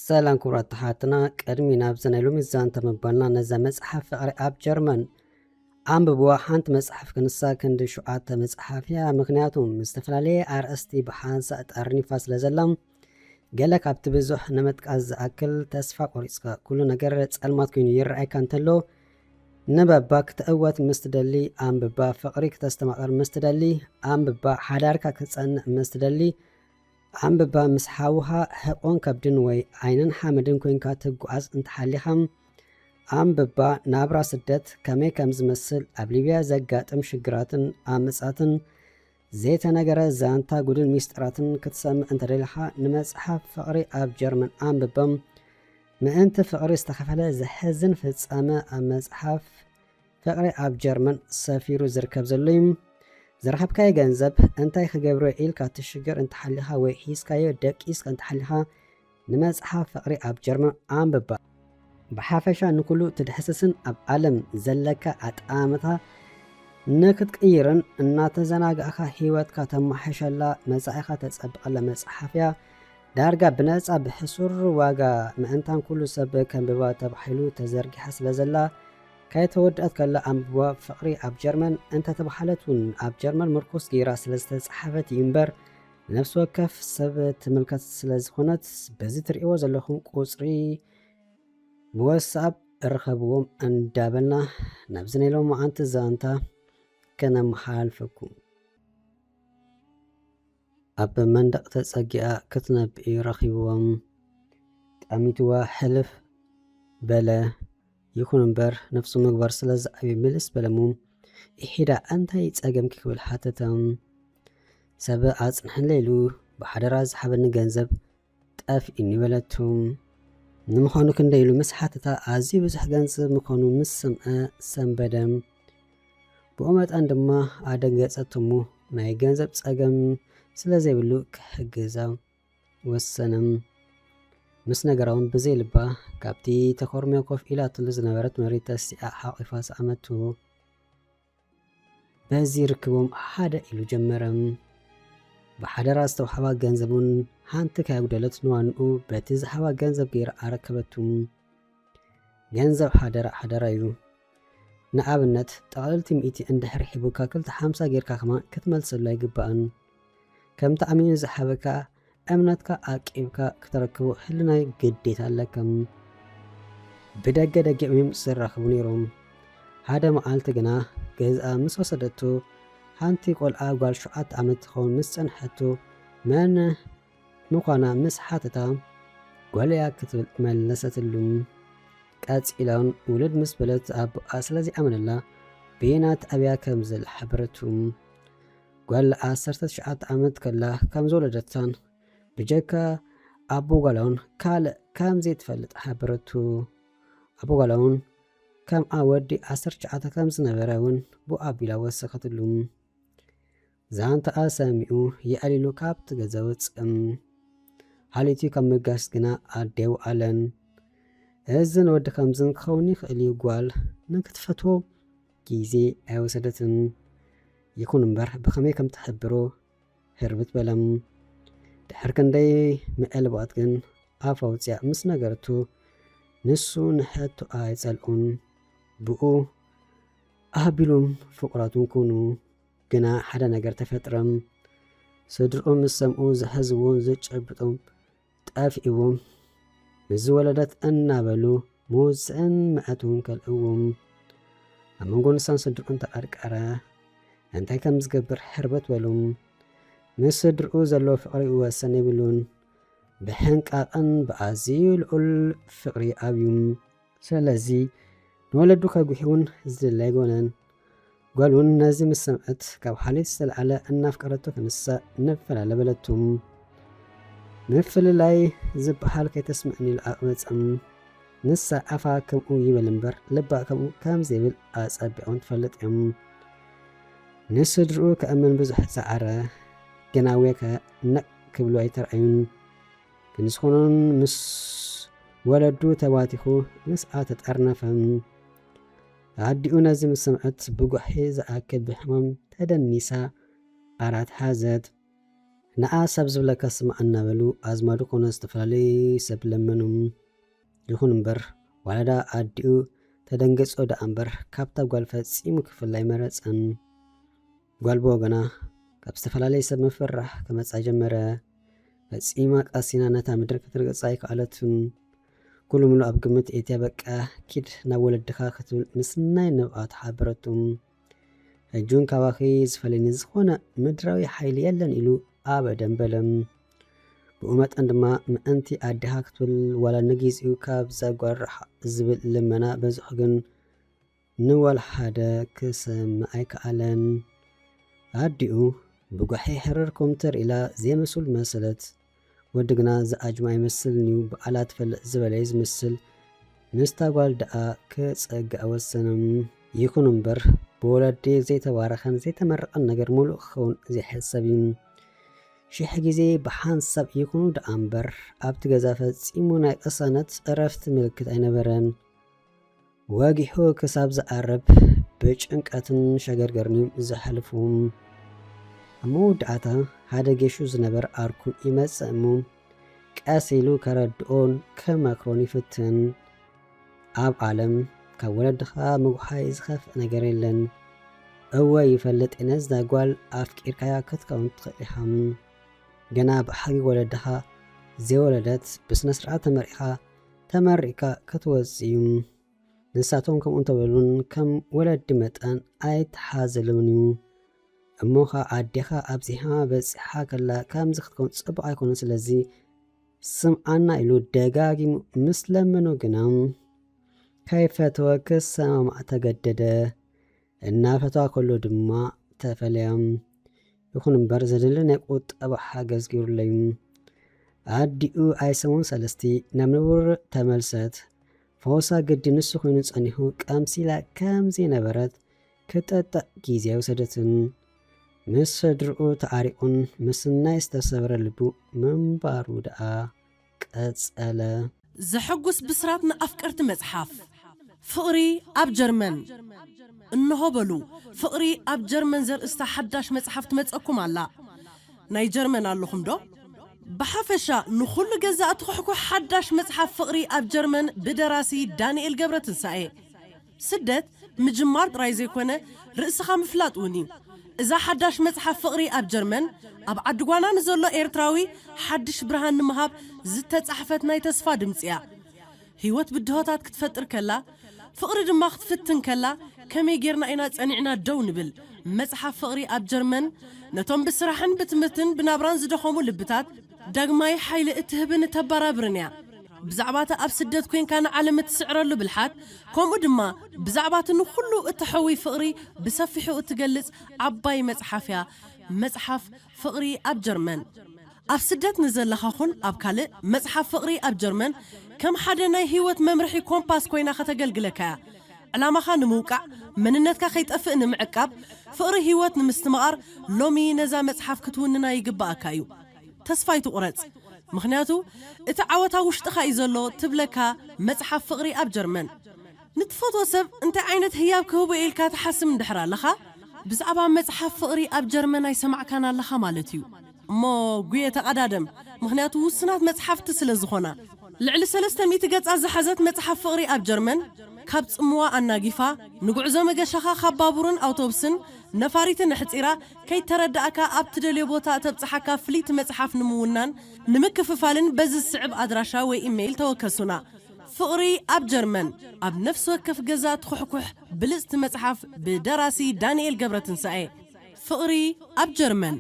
ሰላም ክቡራት ተሓትና፣ ቅድሚ ናብዚ ናይ ሎሚ ዛንታ ምባልና ነዛ መጽሓፍ ፍቕሪ ኣብ ጀርመን ኣንብብዋ። ሓንቲ መጽሓፍ ክንሳ ክንዲ ሸውዓተ መጽሓፍ እያ። ምኽንያቱ ምስ ዝተፈላለየ ኣርእስቲ ብሓንሳእ ጠርኒፋ ስለ ዘላ፣ ገለ ካብቲ ብዙሕ ንምጥቃስ ዝኣክል ተስፋ ቆሪጽካ፣ ኩሉ ነገር ጸልማት ኮይኑ ይረኣየካ እንተሎ፣ ንበባ ክትእወት ምስ ትደሊ ኣንብባ፣ ፍቕሪ ክተስተማቕር ምስ ትደሊ ኣንብባ፣ ሓዳርካ ክጸንዕ ምስ ትደሊ ኣንብባ፣ ምስ ሓውኻ ሕቆን ከብድን ወይ ዓይንን ሓመድን ኮንካ ትጓዓዝ እንተሓሊኻ ኣንብባ፣ ናብራ ስደት ከመይ ከም ዝመስል፣ ኣብ ሊብያ ዘጋጥም ሽግራትን ዓመጻትን ዘይተነገረ ዛንታ ጉድን ሚስጥራትን ክትሰምዕ እንተደሊኻ ንመጽሓፍ ፍቕሪ ኣብ ጀርመን ኣንብባ። ምእንቲ ፍቕሪ ዝተኸፈለ ዘሕዝን ፍጻመ ኣብ መጽሓፍ ፍቕሪ ኣብ ጀርመን ሰፊሩ ዝርከብ ዘሎ እዩ። ዝረኸብካዮ ገንዘብ እንታይ ክገብሮ ኢልካ ትሽገር እንተሓሊኻ ወይ ሒዝካዮ ደቂስካ እንተሓሊኻ ንመጽሓፍ ፍቕሪ ኣብ ጀርመን ኣንብባ። ብሓፈሻ ንኩሉ ትድህስስን ኣብ ዓለም ዘለካ ኣጠማምታ ንክትቅይርን እናተዘናጋእካ ህይወትካ ተማሓሸላ መጻኢኻ ተጸብቐላ መጽሓፍ እያ። ዳርጋ ብነጻ ብሕሱር ዋጋ ምእንታን ኩሉ ሰብ ከንብባ ተባሂሉ ተዘርጊሓ ስለ ዘላ ከይተወድኣት ከላ ኣንብባ። ፍቕሪ ኣብ ጀርመን እንተተባህለት እውን ኣብ ጀርመን ምርኩስ ገይራ ስለ ዝተጻሓፈት እዩ እምበር ንነፍሲ ወከፍ ሰብ ትምልከት ስለ ዝኾነት በዚ ትርእይዎ ዘለኹም ቁጽሪ ብወትስኣፕ ርኸብዎም እንዳበልና ናብዚ ናይ ሎማዓንቲ ዛንታ ከነመሓላልፈኩም። ኣብ መንደቕ ተጸጊኣ ክትነብእ ረኺብዎም። ጠሚትዋ ሕልፍ በለ። ይኹን እምበር ነፍሱ ምግባር ስለ ዝዓብየ ምልስ በለሙ። ኢሒዳ እንታይ ጸገምኪ ክብል ሓተተ። ሰብ ኣጽንሕለይ ኢሉ ብሓደራ ዝሃበኒ ገንዘብ ጠፊእኒ በለቱ። ንምዃኑ ክንደይ ኢሉ ምስ ሓተታ ኣዝዩ ብዙሕ ገንዘብ ምዃኑ ምስ ሰምዐ ሰንበደ። ብኡ መጠን ድማ ኣደንገጸትሙ። ናይ ገንዘብ ጸገም ስለ ዘይብሉ ክሕግዛ ወሰነ። ምስ ነገራ እውን ብዘይ ልባ ካብቲ ተኾርምያ ኮፍ ኢላትሉ ዝነበረት መሬት ተሲኣ ሓቒፋ ሰኣመቱ። በዚ ርክቦም ሓደ ኢሉ ጀመረ። ብሓደራ ዝተዋህባ ገንዘብ እውን ሓንቲ ከየጉደለት ንዋንኡ በቲ ዝሃባ ገንዘብ ገይራ ኣረከበቱ። ገንዘብ ሓደራ ሓደራ እዩ። ንኣብነት ጠቕልልቲ ሚእቲ እንድሕር ሂቡካ ክልተ ሓምሳ ጌርካ ከማን ክትመልሰሉ ኣይግባእን። ከምቲ ኣሚኑ ዝሃበካ እምነትካ ዓቂብካ ክተረክቦ ህልናይ ግዴታ ኣለካ። ብደገ ደጊዖም እዮም ዝራኸቡ ነይሮም። ሓደ መዓልቲ ግና ገዝኣ ምስ ወሰደቶ ሓንቲ ቆልዓ ጓል ሸውዓተ ዓመት ትኸውን ምስ ጸንሐቶ መን ምዃና ምስ ሓተታ ጓለያ ክትብል መለሰትሉ። ቀጺላውን ውልድ ምስ በለት ኣቦኣ ስለ ዘይኣመነላ ብየናት ኣብያ ከም ዘላ ሓበረቱ። ጓል ዓሰርተ ትሽዓተ ዓመት ከላ ከም ዝወለደታን ብጀካ ኣቦ ጓላውን ካልእ ከም ዘይትፈልጥ ሓበረቱ። ኣቦ ጓላውን ከምኣ ወዲ ዓሰርተ ትሽዓተ ከም ዝነበረ እውን ብኡ ኣቢላ ወሰኸትሉ። ዛንታኣ ሰሚዑ የዕሊሉ ካብቲ ገዛ ወጽእ። ሓሊቱ ካብ ምጋስ ግና ኣደው ኣለን። እዝን ወዲ ከምዝን ክኸውን ይኽእል እዩ፣ ጓል ንክትፈትዎ ግዜ ኣይወሰደትን። ይኹን እምበር ብኸመይ ከም ትሕብሮ ህርብት በለም። ድሕር ክንደይ ምዕልባጥ ግን ኣፍ ኣውፅያ ምስ ነገረቱ ንሱ ንሕቶ ኣይጸልኡን። ብኡ ኣቢሎም ፍቑራቱን ኮኑ። ግና ሓደ ነገር ተፈጥረ። ስድርኡ ምስ ሰምኡ ዝሕዝዎም ዝጨብጦም ጠፊእዎም። ምስ ዝወለደት እናበሉ ምውፅእን ምእትውን ከልእዎም። ኣብ መንጎ ንሳን ስድርኡን ተቐርቀረ። እንታይ ከም ዝገብር ሕርበት በሉ። ምስ ስድርኡ ዘለዎ ፍቕሪ ይወሰን የብሉን። ብሕንቃቕን ብኣዝዩ ልዑል ፍቕሪ ኣብዩ። ስለዚ ንወለዱ ከጉሂውን ዝድለ ኣይኮነን። ጓል እውን ነዚ ምስ ሰምዐት ካብ ሓልዮት ዝተልዓለ እናፍቀረቶ ክንሳ ንፈላለ በለቱ። ምፍልላይ ዝበሃል ከይተስምዕኒ ኢሉ ኣቕበጸም። ንሳ ኣፋ ከምኡ ይበል እምበር ልባ ከምኡ ከም ዘይብል ኣጸቢቖም ትፈልጥ እዮም። ንስድርኡ ከእምን ብዙሕ ጸዓረ፣ ግና ወከ ነቕ ክብሉ ኣይተርኣዩን። ክንስኹኑን ምስ ወለዱ ተባቲኹ ምስኣ ተጠርነፈ። ኣዲኡ ነዚ ምስ ሰምዐት ብጓሒ ዝኣክል ብሕማም ተደኒሳ ዓራት ሓዘት። ንኣ ሰብ ዝብለካ ስማዕ እናበሉ ኣዝማዱ ኮነ ዝተፈላለዩ ሰብ ለመኑ። ይኹን እምበር ዋላዳ ኣዲኡ ተደንገጾ ደኣ እምበር ካብታ ጓል ፈጺሙ ክፍለ ኣይመረጸን። ጓል ብወገና ካብ ዝተፈላለየ ሰብ ምፍርራሕ ክመጻ ጀመረ። ፈጺማ ቀሲና ነታ ምድሪ ክትርግጻ ኣይከኣለትን። ኩሉ ምሉ ኣብ ግምት ኤትያ በቃ ኪድ ናብ ወለድኻ ክትብል ምስ ናይ ንብኣ ተሓበረቱ። ሕጂ እውን ካባኺ ዝፈልየኒ ዝኾነ ምድራዊ ሓይሊ የለን ኢሉ ኣበደንበለ። ብኡ መጠን ድማ ምእንቲ ኣዴኻ ክትብል ዋላ ንጊዜኡ ካብ ዘጓርሕ ዝብል ልመና በዝሑ ግን ንዋላ ሓደ ክሰምዕ ኣይከኣለን። ኣዲኡ ብጓሒ ሕርር ኮምተር ኢላ ዘይመስል መሰለት። ወዲ ግና ዝኣጅማ ኣይመስልን እዩ፣ ብኣላ ትፈልጥ ዝበለ እዩ ዝመስል። ምስታ ጓል ደኣ ክጸግኣ ወሰነ። ይኹን እምበር ብወለዲ ዘይተባረኸን ዘይተመረቐን ነገር ሙሉእ ክኸውን ዘይሕሰብ እዩ። ሽሕ ግዜ ብሓንሳብ ይኹኑ ደኣ እምበር ኣብቲ ገዛ ፈጺሙ ናይ ቅሳነት ዕረፍቲ ምልክት ኣይነበረን። ወጊሑ ክሳብ ዝዓርብ ብጭንቀትን ሸገርገርን እዩ ዘሕልፉ። ኣብ መወዳእታ ሓደ ጌሹ ዝነበር ኣርኩ ይመጽእ እሞ ቀስ ኢሉ ከረድኦን ከመክሮን ይፍትን። ኣብ ዓለም ካብ ወለድኻ ምጉሓይ ዝኸፍእ ነገር የለን። እወ ይፈልጥ እየ ነዛ ጓል ኣፍቂርካያ ክትከውን ትኽእል ኢኻ። ገና ብሓቂ ወለድኻ ዘይወለደት ብስነ ስርዓት ተመርዒኻ ተመሪቕካ ክትወጽእ እዩ። ንሳቶም ከምኡ እንተበሉን ከም ወለዲ መጠን ኣይተሓዘሎምን እዩ። እሞ ኸኣ ኣዴኻ ኣብዚሓ በጺሓ ከላ ከምዚ ክትከውን ጽቡቕ ኣይኮነን። ስለዚ ስምዓና ኢሉ ደጋጊሙ ምስ ለመኖ ግና ከይፈተወ ክሰማማዕ ተገደደ። እናፈተዋ ከሎ ድማ ተፈለያ። ይኹን እምበር ዘድሊ ናይ ቁጠባ ሓገዝ ገይሩለይ። ኣዲኡ ኣይሰሙን ሰለስቲ ናብ ንቡር ተመልሰት። ፈውሳ ግዲ ንሱ ኮይኑ ጸኒሑ ቀምሲላ ከም ዘይነበረት ክጠጥዕ ግዜ ኣይወሰደትን። ምስ ስድርኡ ተዓሪቑን ምስ ናይ ዝተሰብረ ልቡ ምንባሩ ደኣ ቀጸለ። ዘሐጉስ ብስራት ንኣፍቀርቲ መጽሓፍ። ፍቕሪ ኣብ ጀርመን። እንሆ በሉ፣ ፍቕሪ ኣብ ጀርመን ዘርእስታ ሓዳሽ መጽሓፍ ትመጸኩም ኣላ። ናይ ጀርመን ኣለኹም ዶ? ብሓፈሻ ንኹሉ ገዛ እትኹሕኩሕ ሓዳሽ መጽሓፍ ፍቕሪ ኣብ ጀርመን ብደራሲ ዳንኤል ገብረትንሳኤ። ስደት ምጅማር ጥራይ ዘይኮነ ርእስኻ ምፍላጥ እውን እዩ። እዛ ሓዳሽ መጽሓፍ ፍቕሪ ኣብ ጀርመን ኣብ ዓዲ ጓና ንዘሎ ኤርትራዊ ሓድሽ ብርሃን ንምሃብ ዝተጻሕፈት ናይ ተስፋ ድምጺ እያ። ህይወት ብድሆታት ክትፈጥር ከላ፣ ፍቕሪ ድማ ክትፍትን ከላ፣ ከመይ ጌርና ኢና ጸኒዕና ደው ንብል? መጽሓፍ ፍቕሪ ኣብ ጀርመን ነቶም ብስራሕን ብትምህርትን ብናብራን ዝደኸሙ ልብታት ዳግማይ ሓይሊ እትህብን እተበራብርን እያ። ብዛዕባ እቲ ኣብ ስደት ኮንካ ንዓለም እትስዕረሉ ብልሓት፣ ከምኡ ድማ ብዛዕባ እቲ ንኹሉ እትሐዊ ፍቕሪ ብሰፊሑ እትገልጽ ዓባይ መጽሓፍ እያ። መጽሓፍ ፍቕሪ ኣብ ጀርመን። ኣብ ስደት ንዘለኻ ኹን ኣብ ካልእ፣ መጽሓፍ ፍቕሪ ኣብ ጀርመን ከም ሓደ ናይ ህይወት መምርሒ ኮምፓስ ኮይና ከተገልግለካ እያ። ዕላማኻ ንምውቃዕ፣ መንነትካ ከይጠፍእ ንምዕቃብ፣ ፍቕሪ ህይወት ንምስትምቓር ሎሚ ነዛ መጽሓፍ ክትውንና ይግብኣካ እዩ። ተስፋ ኣይትቑረጽ፣ ምኽንያቱ እቲ ዓወት ኣብ ውሽጥኻ እዩ ዘሎ ትብለካ መጽሓፍ ፍቕሪ ኣብ ጀርመን። ንትፈትዎ ሰብ እንታይ ዓይነት ህያብ ክህቦ ኢልካ ትሓስብ እንድሕር ኣለኻ፣ ብዛዕባ መጽሓፍ ፍቕሪ ኣብ ጀርመን ኣይሰማዕካን ኣለኻ ማለት እዩ። እሞ ጉየ ተቐዳደም፣ ምኽንያቱ ውሱናት መጽሓፍቲ ስለ ዝኾና። ልዕሊ ሰለስተ ሚእቲ ገጻት ዝሓዘት መጽሓፍ ፍቕሪ ኣብ ጀርመን፣ ካብ ጽምዋ ኣናጊፋ፣ ንጉዕዞ መገሻኻ ካብ ባቡርን ኣውቶቡስን ነፋሪትን ኣሕጺራ፣ ከይተረዳእካ ኣብ ትደልዮ ቦታ እተብጽሓካ ፍልይቲ መጽሓፍ ንምውናን ንምክፍፋልን በዚ ዝስዕብ ኣድራሻ ወይ ኢሜይል ተወከሱና። ፍቕሪ ኣብ ጀርመን፣ ኣብ ነፍሲ ወከፍ ገዛ ትኹሕኩሕ ብልጽቲ መጽሓፍ ብደራሲ ዳንኤል ገብረትንሳኤ። ፍቕሪ ኣብ ጀርመን።